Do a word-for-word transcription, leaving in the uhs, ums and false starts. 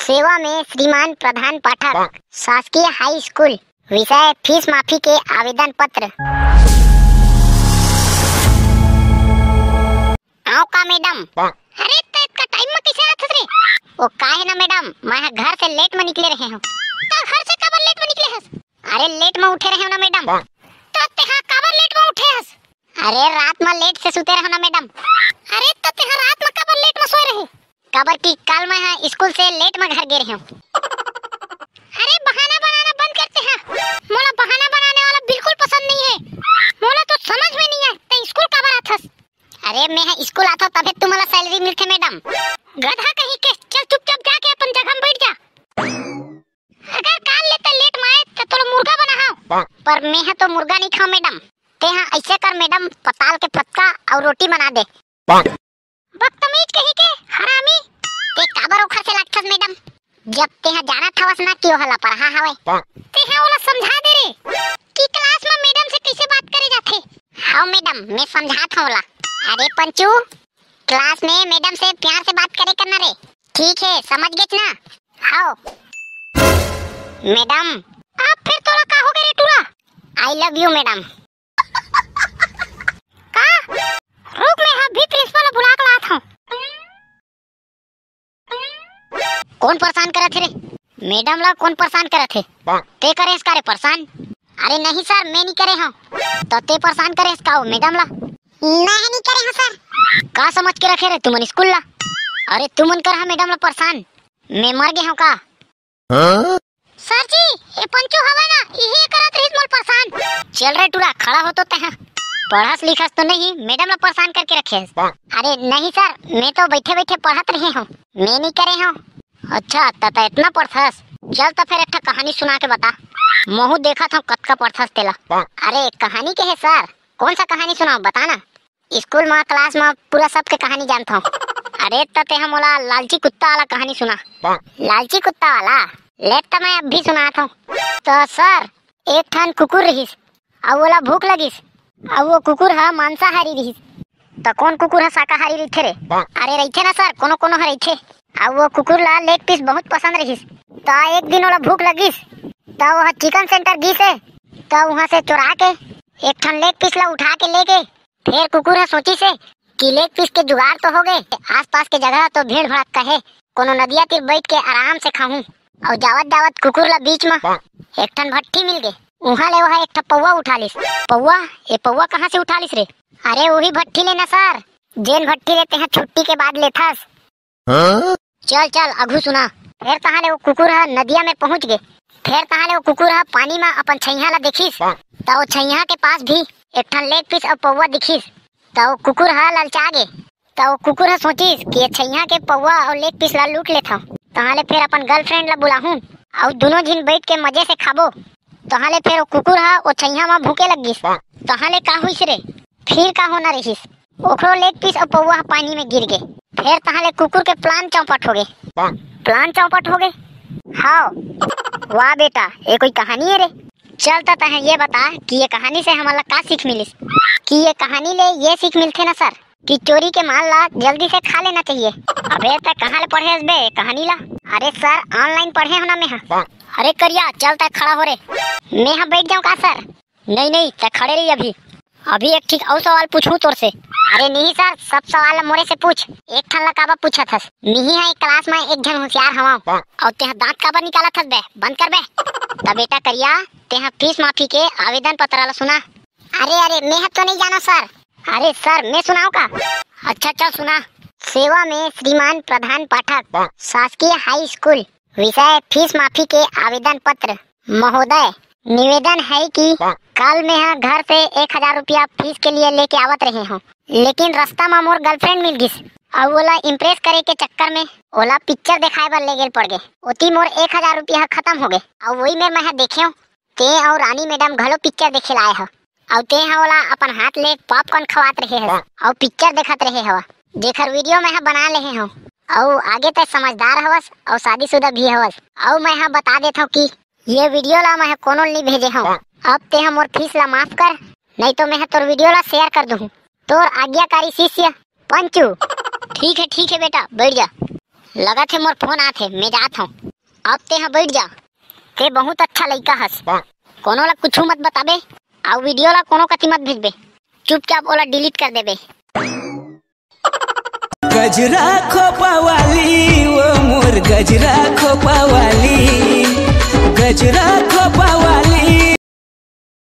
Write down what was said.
सेवा में श्रीमान प्रधान पाठक, शासकीय हाई स्कूल। विषय फीस माफी के आवेदन पत्र। आओ का मैडम? अरे, त इतना टाइम में कैसे आथस रे? ओ का है ना मैडम, मैं ह घर से लेट में निकले रहे हूँ। त घर से काबर लेट में निकले हस? अरे, लेट में उठे रहे हूँ ना मैडम। त तेहा काबर लेट में उठे हस? अरे, रात में लेट से सुते रहो ना मैडम। अरे, त तेहा रात में काबर लेट में सोए रहे? काबर कि कल मैं ह स्कूल से लेट में घर गे रहे हूँ। अरे, बहाना बनाना बंद करते हैं। मोला बहाना बनाने वाला बिल्कुल पसंद नहीं है। मोला तो समझ में नहीं है, ते स्कूल काबर आथस? अरे, मैं ह स्कूल आथो तभे तुमला सैलरी मिलथे मैडम। गधा कहीं के, चल चुपचाप जाके अपन जगह में बैठ जा। अगर काल ले ते लेट में आए त तोला मुर्गा बनाहूं। पर मैं ह तो मुर्गा नहीं खाऊं मैडम। ते ह ऐसे कर मैडम, पताल के पत्ता और रोटी बना दे। बदतमीज कहीं के, हरामी। ते काबर ओखर से लागथस मैडम? जब ते ह जानत हवस ना कि ओह लपरहा हवय। ते ह ओला समझा दे रे कि क्लास में मैडम से कैसे बात करे जाथे। हाँ मैडम, मैं समझात हूँ ओला। अरे पंचू, क्लास में मैडम से प्यार से बात करे करना रे। ठीक है, समझ गेच ना? हाँ। मैडम। अब फिर तोला का हो गए रे टूरा? I love you madam. का? रुक, मैं अभी प्रिंसिपल ला बुला के लात हूँ। कौन परेशान करत हे रे? मैडम ला कौन परेशान करत हे? ते करे हस का रे परेशान? अरे नहीं सर, मैं नहीं करे हूँ। तो ते परेशान करे हस का वो मैडम ला? मैं नहीं करे हूँ सर। का समझ के रखे रे तुमन स्कूल ला? अरे तुमन कर हा मैडम ला परेशान। मैं मर गए हूँ का? हाँ? सर जी, ये पंचू हवे ना, यही करत रहिस मोल परेशान। चल रे टूरा, खड़ा हो तो तैं। पढ़स लिखस तो नहीं, मैडम ला परेशान करके रखे हस। अरे नहीं सर, मैं तो बैठे बैठे पढ़त रहे हूँ, मैं नहीं करे हूँ। अच्छा, त त इतना पढ़थस, चल त फिर एक ठा कहानी सुना के बता। महू देखत हूँ कतका पढ़थस तेला। अरे कहानी के है सर, कौन सा कहानी सुनाओ, बता ना। स्कूल म, क्लास म पूरा सबके कहानी जानत हूँ। अरे त तेहा मोला लालची कुत्ता वाला कहानी सुना। लालची कुत्ता वाला? ले त मैं अभी सुनात हूँ। तो सर, एक ठन कुकुर रहिस, अउ ओला भूख लगिस, अउ वो कुकुर ह मांसाहारी रहिस। त कौन कुकुर ह शाकाहारी रहिथे रे? अरे रहिथे ना सर, कोनो कोनो ह रहिथे। अउ वो कुकुर ला लेग पीस बहुत पसंद रहिस। त एक दिन ओला भूख लगिस, त वो ह चिकन सेंटर गिस हे, त वहां से चोरा के एक ठन लेग पीस ला उठा के ले गे। फेर कुकुर ह सोचिस हे कि लेग पीस के जुगाड़ तो हो गए, आसपास के जगह तो भीड़ भड़क्का हे, कोनो नदिया तीर बैठ के आराम से खाहूं। अउ जावत जावत कुकुर ला बीच म एक ठन भट्ठी मिल गे। उहां ले ओह एक ठा पौवा उठा लिस। पौवा? ए पौवा कहां से उठा लिस रे? अरे उही भट्ठी ले ना सर, जेन भट्ठी ले तेहा छुट्टी के बाद लेथस। हाँ? चल चल आघू सुना। फेर तहां ले वो कुकुर ह नदिया में पहुंच गे। फेर तहां ले वो कुकुर ह पानी में अपन छइहा ला देखिस, त वो छइहा के पास भी एक ठन लेग पीस अउ पौवा दिखिस। त वो कुकुर ह ललचा गे। त वो कुकुर ह सोचिस कि ये छइहा के पौवा अउ लेग पीस ला लूट लेथव, तहां ले फेर अपन गर्लफ्रेंड ला बुलाहूं अउ दुनों झिन बैठ के मजे से खाबो। तहां ले फेर वो कुकुर ह वो छइहा म भूके लग गिस। तहां ले का होइस रे? फिर का होना रहिस? ओखरो लेग पीस अउ पौवा ह पानी में गिर गे। फेर तहां ले कुकुर के प्लान चौपट हो गे। प्लान चौपट हो गे? हाव। वाह बेटा, ये कोई कहानी है रे? चल त तहें ये बता कि ये कहानी से हमन ला का सीख मिलिस? कि ये कहानी ले ये सीख मिलथे ना सर, कि चोरी के माल ला जल्दी से खा लेना चाहिए। अबे तैं कहाँ ले पढ़े हस बे कहानी ला? अरे सर, ऑनलाइन पढ़े हो ना मैं ह। अरे करिया, चल तैं खड़ा हो रे। मैं ह बैठ जाऊं का सर? नहीं नहीं, तैं खड़े रही अभी। अभी एक ठीक अउ सवाल पूछूं तोर से। अरे नहीं सर, सब सवाल ला मोरे से पूछ। एक ठन ला काबर पूछत हस? मिही ह एक क्लास में एक झन होशियार हवंव। अउ तेहा दांत काबर निकालत हस बे? बंद कर बे। त बेटा करिया, तेहा फीस माफी के आवेदन पत्र ला सुना। अरे अरे, मैं ह तो नहीं जानो सर। अरे सर, मैं सुनाओ का? अच्छा चल सुना। सेवा में श्रीमान प्रधान पाठक, शासकीय हाई स्कूल। विषय फीस माफी के आवेदन पत्र। महोदय, निवेदन है कि कल मैं ह घर से एक हजार रुपया फीस के लिए लेके आवत रहे हूँ, लेकिन रास्ता म मोर गर्लफ्रेंड मिल गिस अउ ओला इम्प्रेस करे के चक्कर में ओला पिक्चर दिखाए बर ले गेल पड़ गे। ओती मोर एक हजार रुपया ह खत्म हो गे अउ वही मेर मैं ह देखेंव, ते अउ रानी मैडम घलो पिक्चर देखे ला आए ह अउ ते ह ओला अपन हाथ ले पॉपकॉर्न खवात रहे हस अउ पिक्चर देखत रहे हव, जेखर वीडियो मैं ह बना लेहे हव। अउ आगे तै समझदार हवस अउ शादीशुदा भी हवस। अउ मैं ह बता देथव कि ये वीडियो ला मैं ह कोनो ल नइ भेजे हव। अब ते ह मोर फीस ला माफ कर, नहीं तो मैं ह तोर वीडियो ला शेयर कर दूहूं। तोर आज्ञाकारी शिष्य पंचू। ठीक है, ठीक है बेटा, बैठ जा। लगत हे मोर फोन आत हे, मैं जात हूँ। अब तेहा बैठ जा। ते बहुत अच्छा लइका हस। कोनो ला कुछु मत बताबे, अउ वीडियो ला कोनो कति मत भेजबे। चुपचाप ओला डिलीट कर देबे। गजरा खोपा वाली, वो मोर गजरा खोपा वाली, गजरा